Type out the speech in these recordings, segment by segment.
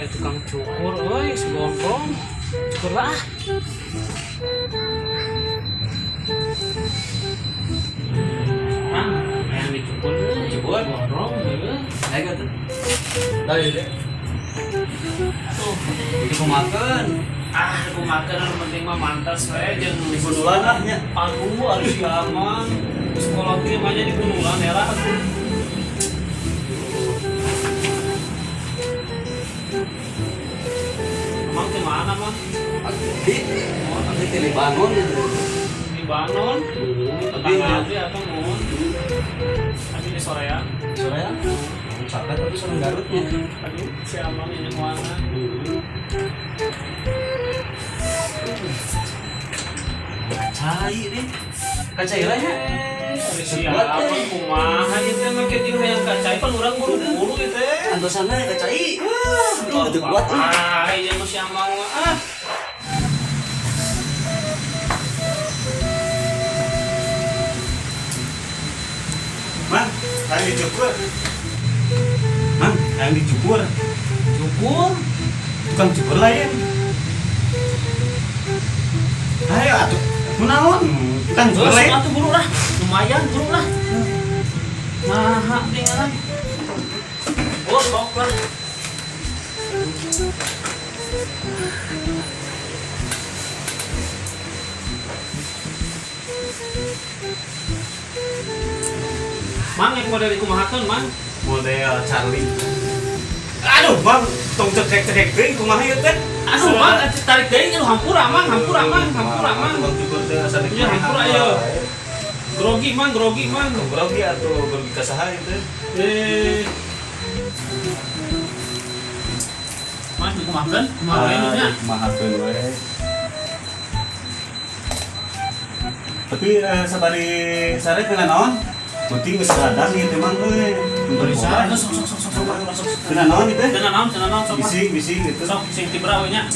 Aya tukang cukur euy, si gondrong. Cukur lah. Mang, yang dicukur euy, Cukur? Gondrong euy. Ayo tuh. Dari deh. Tuh, Dikumakeun. ah, dikumakeun anu penting mah mantas we jeung Dibunulan lah nya. Aduh, ari si Amang. Sekolah ge mah nya dibunulan era atuh. Amang teh mana, Mang? Abdi, abdi ti Libanon ya. Di Banon, tetangga abdi atau mun? Abdi di Soreang. Soreang. Sampai tapi sareng Garutnya. Aduh, si Amang ini mana? Kacai deh. Kacai lah nya. Ari si Amang kumaha ieu teh make jeung hayang kacai pan urang buru-buru ieu teh. Antosanna ya kacai. Aduh, teu kuat euy. Ah, ieu mah si Amang mah ah. Mang, hayang dicukur. Mang, hayang dicukur. Cukur? Tukang cukur lain. Ayo atuh, kunaon? Tukang cukur Terus lain. atuh buru lah. Lumayan buru lah. Nah, tinggalan. Oh, sok lah. Mang, yang model dikumahakeun, Mang? Model Charlie. Aduh, Mang, tong cekek-cekek deui kumaha ieu teh? Aduh, Mang, atuh tarik deui aduh hampura, Mang, hampura, Mang, hampura, Mang. Tukang cukur teh asa Iya, hampura ieu. Grogi, Mang, grogi, Mang. Tong grogi atuh, grogi ka saha ieu teh? Eh. Mas, dikumahakeun? Kumaha wae nya? Kumahakeun we. Tapi sabari sare kena naon? Penting geus sadar ieu teh Mang euy. Bari sare sok sok sok sok sok sok. Kena naon ieu teh? Cenah naon, cenah naon sok. Bising, bising gitu. Sok sing tibra we nya.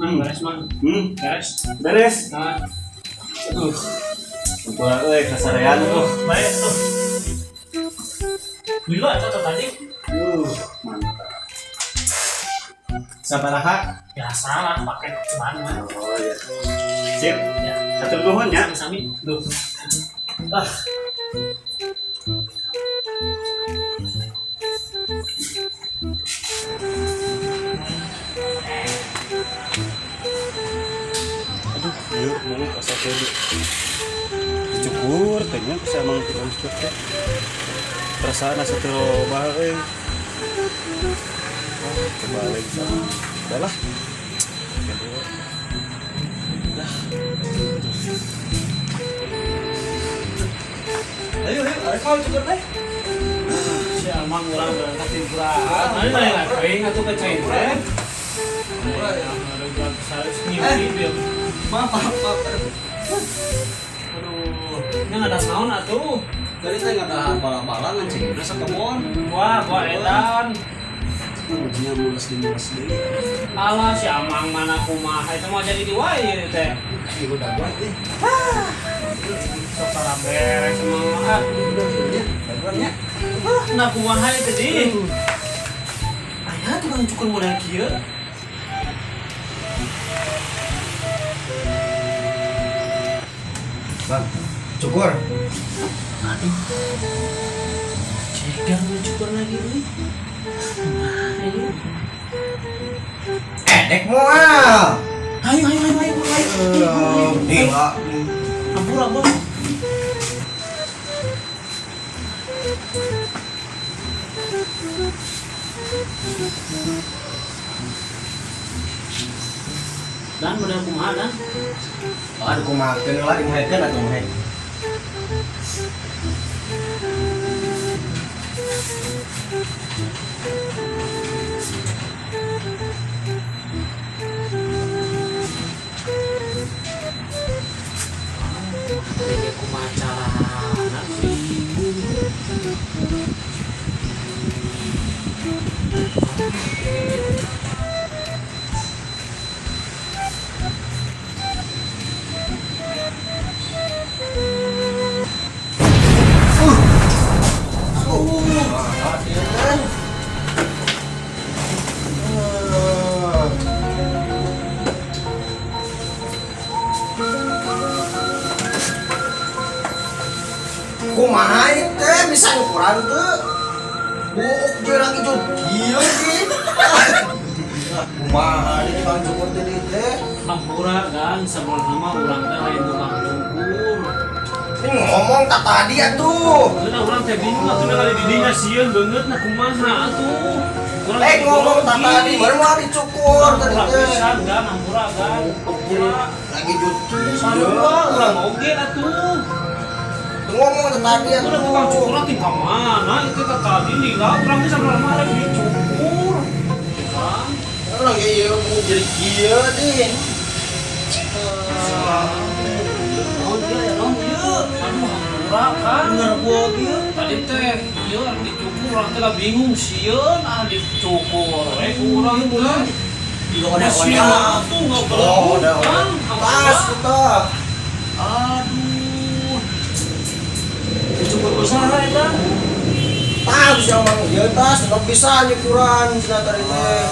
Mang, beres, Mang. Beres. Beres. Nah. Aduh. Hampura euy kasarean tuh. Baik tuh. Gila eta teh tadi. Mantap. Sabaraha? Biasa lah pakai cuman mah. Oh iya. Sip. Ya. Satu nuhun ya. Sami-sami. Duh. Ah. Aduh, ieu mau asa teh dicukur teh nya ku si Amang tukang cukur teh. Perasaan asa teu loba euy. Ah, coba lagi sama. Udah lah. Dah. Ayo, ayo, arek mau cukur teh. Si Amang urang berangkat timbra. Mana lain teuing atuh ke cai teh. Hampura ya. Maaf, Maaf, maaf, maaf. Aduh, ini nggak ada naon atuh. Tadi teh nggak balang-balang anjing udah sakemon. Wah, gua edan. Nya mules di mules deui. Alah, si Amang mana kumaha itu mau jadi di wae ieu teh. Ieu daguan euy. Sok salah beres emang ah. Udah nya, daguan nya. Ah, nah kumaha ieu teh di. Aya tukang cukur model kieu. Bang, cukur. Aduh. Cegar mau cukur lagi euy. Dek moal. Ayo ayo ayo ayo. Gila. Ampura, Bos. Dan model kumaha dan? Aduh kumaha keun lah dimuhekeun atuh muhek. Tadi kumaha carana bingung. Kumaha ieu teh bisa nyukuran teu? Buuk jeung ieu kieu sih. Kumaha di tukang cukur teh teh? Hampura kan sabenerna mah urang teh lain tukang cukur. Ini ngomong tak tadi atuh. Geuna urang teh bingung atuh da di dinya sieun beungeut na kumaha atuh. Eh ngomong tak tadi baru mau dicukur tadi teh. Pisan kan hampura kan. Lagi jutu. Sarua urang oge atuh. Ngomong tadi atuh. Udah tukang cukur ti ka mana itu teh tadi lila urang teh sabenerna mah rek dicukur. Bang, urang ge ieu mau jadi kieu deh. Naon ieu ya naon ieu? Aduh hampura kan. Bener gua kieu. Tadi teh ieu rek dicukur urang teh lah bingung sieun ah dicukur we ku urang teh. Digoda-goda atuh ngobrol. Tas tah. Aduh. Dicukur usaha eta. Tah bisa ngomong ieu tas tetep bisa nyukuran cenah tadi teh.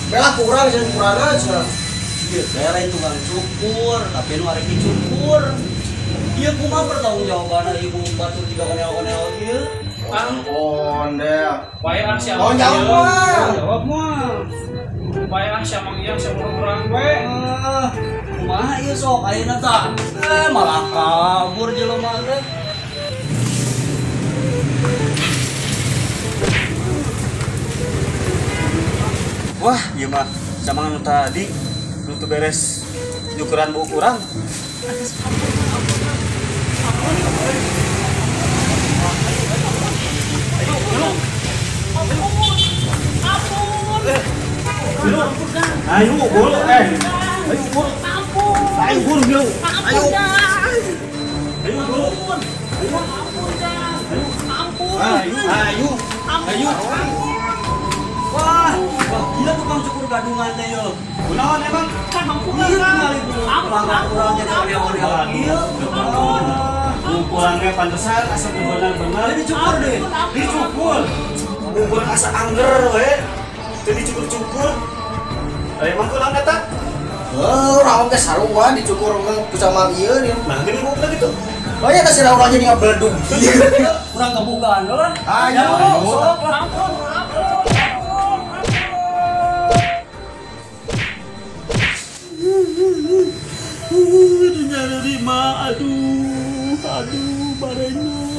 Bela kurang cenah nyukuran cenah. Ieu teh lain tukang cukur, tapi nu arek dicukur. Ieu kumaha pertanggungjawabanna ieu batur jiga konel-konel ieu? Ondel. Wae ah si Oh jawab. Jawab mah. Wae ah si Amang Iyang si urang we. Kumaha ieu sok ayeuna tah? Malah kabur jelema teh. Wah, ieu mah sama anu tadi nu teu beres nyukuran buuk urang. Ayo, buru, Ayo, buru. Ayo, buru, buru. Ayo. Ayo, buru. Ayo, ayo. Ayo. Wah, gila tukang cukur gadungan teh yo. Kunaon emang? Pelanggan urang jadi onel-onel ieu. Ukurannya pantesan asa teu bener-bener. Dicukur deh. Dicukur. Ukuran asa angger we. Teu dicukur-cukur. Emang kunaon eta? Heuh, urang teh sarua dicukur ku sama ieu nih. Nah, geuning buukna kitu. Banyak teh sirah urang jadi ngabeledug. Urang kabogaan lah. Ayo, sok lah. Aduh, aduh, aduh, barenyo.